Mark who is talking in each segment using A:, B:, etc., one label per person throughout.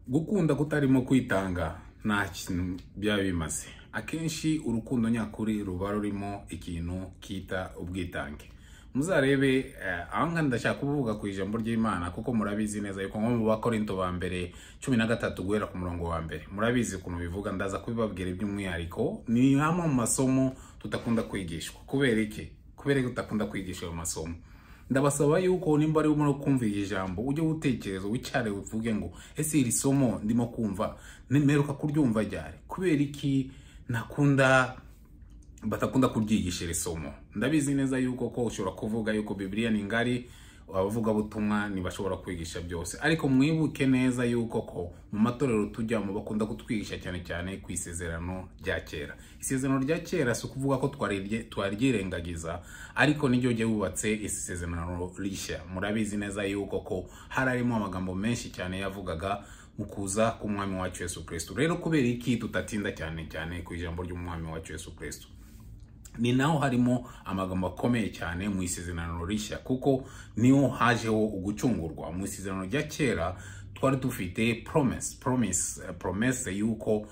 A: Gukunda kutarimo kwitanga nta kintu byaba bimaze. Akenshi urukundo nyakuri ruba rurimo ikintu kita ubwitange. Muzarebe aha ngaha ndashaka kuvuga ku ijambo ry'Imana, kuko murabizi neza yuko nko mu Bakorinto ba mbere 13 guhera ku murongo wa mbere, murabizi ukuntu bivuga, ndaza kubibabwira by'umwihariko. Ni hamwe mu masomo tutakunda kwigishwa. Kubera iki? Kubera ko tutakunda kwigisha ayo masomo. Ndabasaba yuko nimba ari urimo kumva iri jambo, ujye utekereza, wicare uvuge ngo ese iri somo ndimo kumva nimeruka kuryumva ryari? Kubera iki nakunda batakunda kuryigisha iri somo? Ndabizi neza yuko ko ushobora kuvuga yuko Bibiliya ni ngari, abavugabutumwa ntibashobora kwigisha byose, ariko mwibuke neza yuko ko mu matorero tujyamo bakunda kutwigisha cyane cyane ku isezerano rya kera. Isezerano rya kera si ukuvuga ko twaryirengagiza, ariko niryo ryubatse isezerano rishya. Murabizi neza yuko ko hari harimo amagambo menshi cyane yavugaga mu kuza k'umwami wacu Yesu Kristo. Rero kubera iki tutatinda cyane cyane ku ijambo ry'umwami wacu Yesu Kristo? Ni naho harimo amagambo akomeye cyane mu isezerano rishya, kuko niho hajeho ugucungurwa. Mu isezerano rya kera twari dufite promesse yuko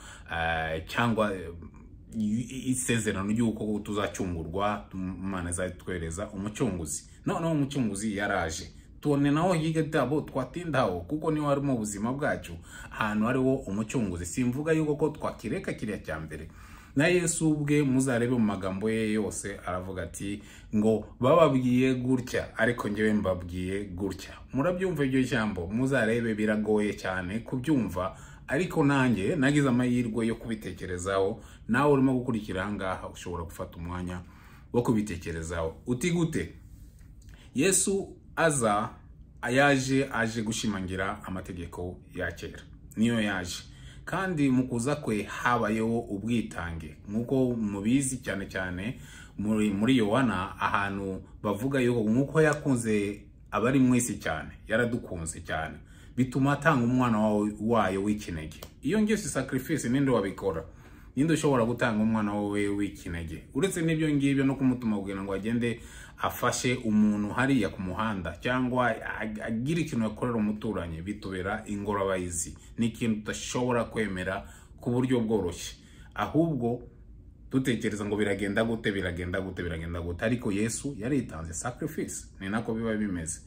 A: cyangwa isezerano ry'uko tuzacungurwa, Imana izatwereza umucunguzi. Noneho umucunguzi yaraje, tubone naho y'igitabo twatindaho, kuko niho harimo ubuzima bwacu, ahantu hariho umucunguzi. Simvuga yuko ko twakireka kiriya cya mbere. Na Yesu ubwe muzarebe mu magambo ye yose aravuga ati ngo bababwiye gutya, ariko njyewe mbabwiye gutya. Murabyumva iryo jambo, muzarebe biragoye cyane kubyumva, ariko nanjye nagize amahirwe yo kubitekerezaho. Nawe urimo gukurikira aha ngaha ushobora gufata umwanya wo kubitekerezaho. Uti gute? Yesu aza yaje aje gushimangira amategeko ya kera, niyo yaje. Kandi mu kuza kwe habayeho ubwitange, nk'uko mubizi cyane cyane muri Yohana, ahantu bavuga yuko nk'uko yakunze abari mu isi cyane, yaradukunze cyane bituma atanga umwana wayo w'ikinege. Iyo ngiyo si sacrifice? Ninde wabikora? Ninde ushobora gutanga umwana wawe w'ikinege? Uretse n'ibyo ngibyo no kumutuma kugira ngo agende afashe umuntu hariya ku muhanda, cyangwa agire ikintu yakorera umuturanyi, bitubera ingorabahizi. Ni ikintu tudashobora kwemera ku buryo bworoshye, ahubwo dutekereza ngo biragenda gute, biragenda gute, biragenda gute. Ariko Yesu yaritanze, sacrifice, ni nako biba bimeze.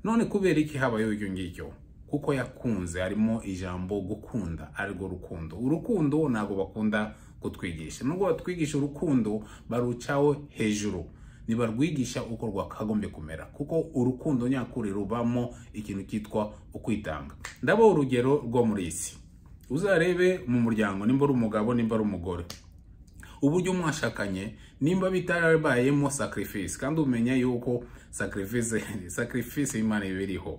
A: None kubera iki habayeho icyo ngicyo? Kuko yakunze. Harimo ijambo gukunda, arirwo rukundo. Urukundo ntabwo bakunda kutwigisha. Nubwo batwigisha urukundo, barucaho hejuru, ntibarwigisha uko rwakagombye kumera, kuko urukundo nyakuri rubamo ikintu cyitwa ukwitanga. Ndabaha urugero rwo muri isi. Uzarebe mu muryango, nimba ari umugabo, nimba ari umugore, uburyo mwashakanye, nimba bitarabayemo sacrifice, kandi umenya yuko sacrifice Imana ibiriho,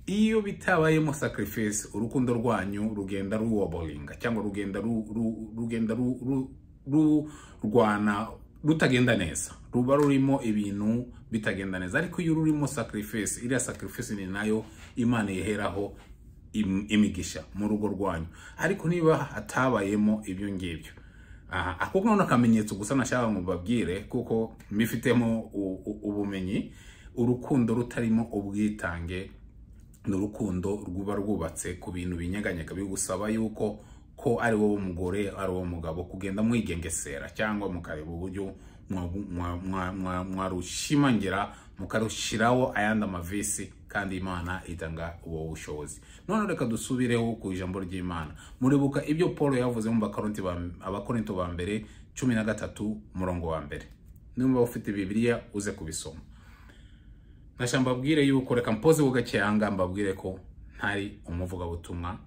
A: iyo bitabayemo sacrifice, urukundo rwanyu rugenda ruwobolinga, cyangwa rugenda rugenda rurwana, rutagenda neza, ruba rurimo ibintu bitagenda neza. Ariko iyo rurimo sacrifice, iriya sacrifice ni nayo Imana iheraho imigisha mu rugo rwanyu. Ariko niba hatabayemo ibyo ngibyo, aha ako ngako akamenyetso gusa nashaka ngo mbabwire, kuko mbifitemo ubumenyi. Urukundo rutarimo ubwitange ni urukundo ruba rwubatse ku bintu binyeganyega, bigusaba yuko ko ari wowe mugore, ari wowe mugabo, kugenda mwigengesera, cyangwa mukareba uburyo mwarushimangira, mukarushyiraho ayandi amavisi, kandi Imana itanga ubwo bushobozi. None reka dusubireho ku ijambo ry'Imana. Muribuka ibyo Paul yavuze mu Abakorinto ba mbere 13 murongo wa mbere. Nimba ufite Bibiliya uze kubisoma. Nasha mbabwire yuko, reka mpoze gake aha, mbabwire ko ntari umuvugabutumwa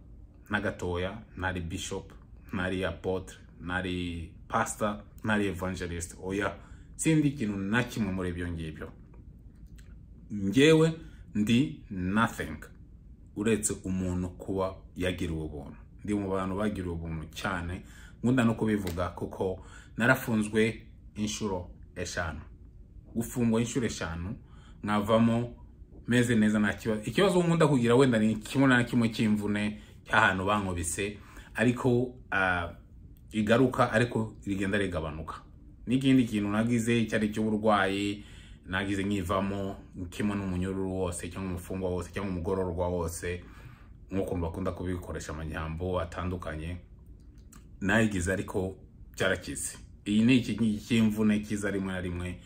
A: na gatoya, ntari bishop, ntari apôtre, ntari pastor, ntari evangelist, oya, sindi ikintu na kimwe muri ibyo ngibyo. Njyewe ndi nothing uretse umuntu kuba yagiriwe ubuntu. Ndi mu bantu bagiriwe ubuntu cyane, nkunda no kubivuga, kuko narafunzwe inshuro 5. Gufungwa inshuro 5 nkavamo meze neza, nta kibazo. Ikibazo nkunda kugira wenda ni kimwe na kimwe cy'imvune cy'ahantu bankubise, ariko igaruka, ariko rigenda rigabanuka. N'ikindi kintu nagize cyari cy'uburwayi nagize nkivamo, kimwe n'umunyururu wose cyangwa umufungwa wose cyangwa umugororwa wose. nk'uko bakunda kubikoresha amanyambo atandukanye nayigize, ariko byarakize. Iyi ni iki cy'imvune kiza rimwe na rimwe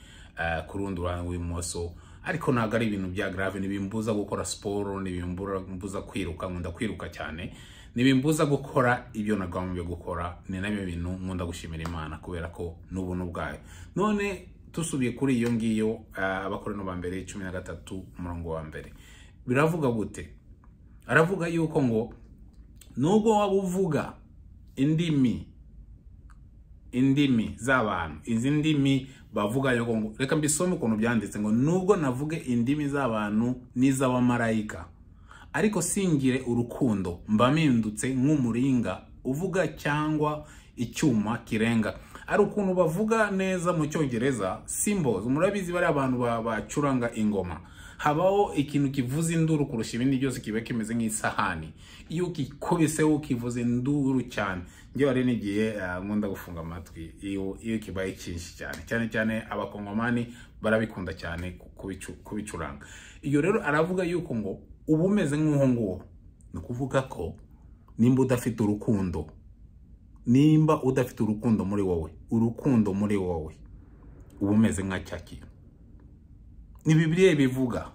A: ku rundi ruhande rw'ibumoso, ariko ntabwo ari ibintu bya grave. Ntibimbuza gukora siporo, ntibimbuza kwiruka, nkunda kwiruka cyane, ntibimbuza gukora ibyo nagombye gukora. Ni nabyo bintu nkunda gushimira Imana kubera ko n'ubuntu bwayo. None tusubiye kuri iyo ngiyo, Abakorinto ba mbere 13 umurongo wa mbere biravuga gute? Aravuga yuko ngo nubwo waba uvuga indimi z'abantu, izi ndimi bavuga yuko ngo, reka mbisome ukuntu byanditse, ngo nubwo navuge indimi z'abantu n'iz'abamarayika ariko singire urukundo, mba mpindutse nk'umuringa uvuga cyangwa icyuma kirenga. Ari ukuntu bavuga neza mu Cyongereza symbols, murabizi bari abantu bacuranga ingoma, habaho ikintu kivuza induru kurusha ibindi byose, kiba kimeze nk'isahani, iyo ukikubiseho ukivuza induru cyane. Njyewe hari n'igihe nkunda gufunga amatwi iyo kibaye cyinshi cyane, cyane cyane abakongomani barabikunda cyane kubicuranga. Iyo rero aravuga yuko ngo uba umeze nk'uwo nguwo, ni ukuvuga ko nimba udafite urukundo, nimba udafite urukundo muri wowe, urukundo muri wowe uba umeze nka cya kintu. Ni Bibiliya bivuga.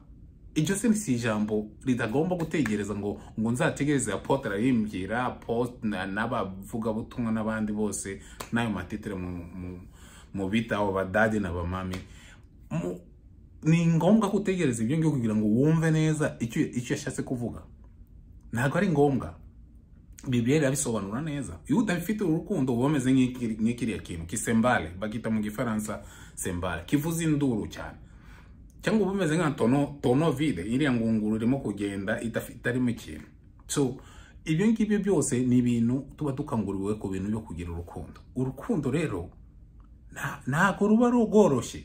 A: Iryo se si ijambo ritagomba gutegereza ngo nzategereze apotre arimbwira, apotre n'abavugabutumwa n'abandi bose n'ayo matitre mu bitaho badadi n'abamami. Ni ngombwa gutegereza ibyo ngibyo kugira ngo wumve neza icyo yashatse kuvuga. Ntabwo ari ngombwa. Bibiliya irabisobanura neza. Iyo udafite urukundo uba umeze nk'ikiriya kintu kisembale, bakita mu Gifaransa sembale, kivuza induru cyane. Cyangwa uba umeze nka tono vide, iriya ngunguru irimo kugenda itarimo ikintu. So ibyo ngibyo byose ni ibintu tuba dukanguriwe ku bintu byo kugira urukundo. Urukundo rero ntabwo ruba rworoshye,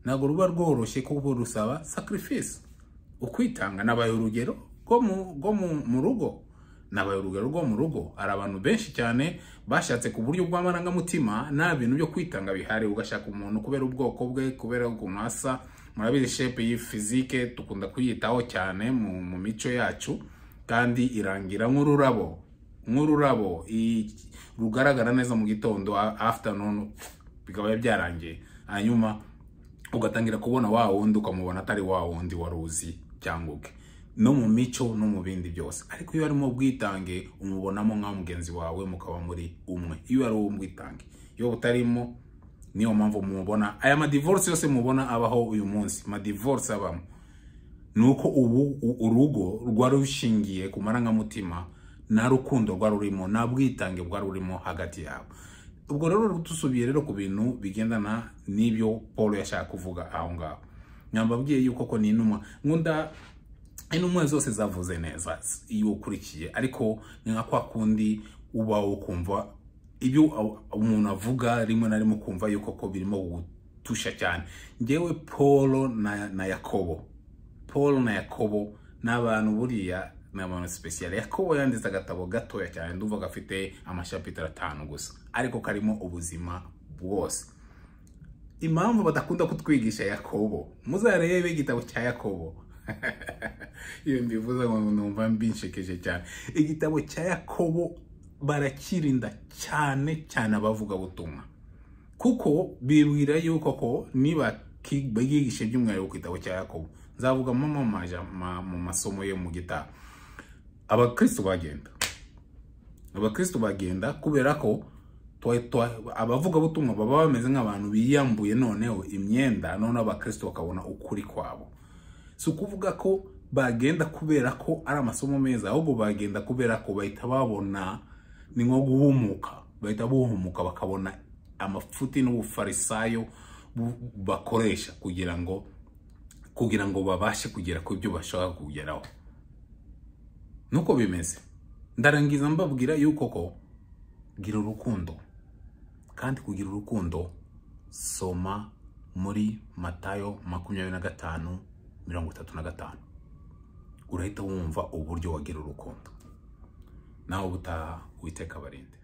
A: ntabwo ruba rworoshye kuko rusaba sacrifice, ukwitanga. Nabaye urugero rwo mu rugo, nabaye urugero rwo mu rugo. Hari abantu benshi cyane bashatse ku buryo bw'amarangamutima, nta bintu byo kwitanga bihari. Ugashaka umuntu kubera ubwoko bwe, kubera ukuntu asa. Murabizi shape y'ifizike dukunda kuyitaho cyane mu mico yacu, kandi irangira nk'ururabo, rugaragara neza mu gitondo, afternoon bikaba byarangiye. Hanyuma ugatangira kubona wa wundi, ukamubona atari wa wundi wari uzi cyangwa uke, no mu mico no mu bindi byose. Ariko iyo harimo ubwitange umubonamo nka mugenzi wawe, mukaba muri umwe. Iyo ari ubwitange, iyo butarimo, niyo mpamvu mubona aya ma divorce yose mubona abaho uyu munsi. Ma divorce abamo nuko ubu urugo rwari rushingiye ku marangamutima, na rukundo rwari rurimo, na bwitange bwari rurimo hagati yabo. Ubwo rero dusubiye rero ku bintu bigendana n'ibyo Paul yashaka kuvuga aho ngaho. Nyambabwiye yuko ko ni intumwa, nkunda intumwa zose zavuze neza iyo ukurikiye, ariko ni nka kwa kundi uba ukumva ibyo umuntu avuga rimwe na rimwe ukumva yuko ko birimo gutusha cyane. Njyewe Paul na Yakobo, Paul na Yakobo n'abantu buriya ni abantu special. Yakobo yanditse agatabo gatoya cyane, ndumva gafite amashapitara 5 gusa, ariko karimo ubuzima bwose. Impamvu badakunda kutwigisha Yakobo, muzarebe igitabo cya Yakobo. Iyo mbivuze ngo numva mbinshekeje cyane. Igitabo cya Yakobo barakirinda cyane cyane abavuga butumwa, kuko bibwira yuko ko niba bigishe by'umwihariko ku gitabo cya Yakobo, nzavuga mu masomo yo mu gitabo, abakristo bagenda kubera ko abavuga butumwa baba bameze nk'abantu biyambuye noneho imyenda, none abakristo bakabona ukuri kwabo. Si ukuvuga ko bagenda kubera ko ari amasomo meza, ahubwo bagenda kubera ko bahita babona, ni nko guhumuka, bahita buhumuka bakabona amafuti n'ubufarisayo bakoresha kugira ngo babashe kugera ku byo bashaka kugeraho. Nuko bimeze. Ndarangiza mbabwira yuko ko gira urukundo, kandi kugira urukundo soma muri Matayo 25:35, urahita wumva uburyo wagira urukundo. Nawe ubutaha, Uwiteka abarinde.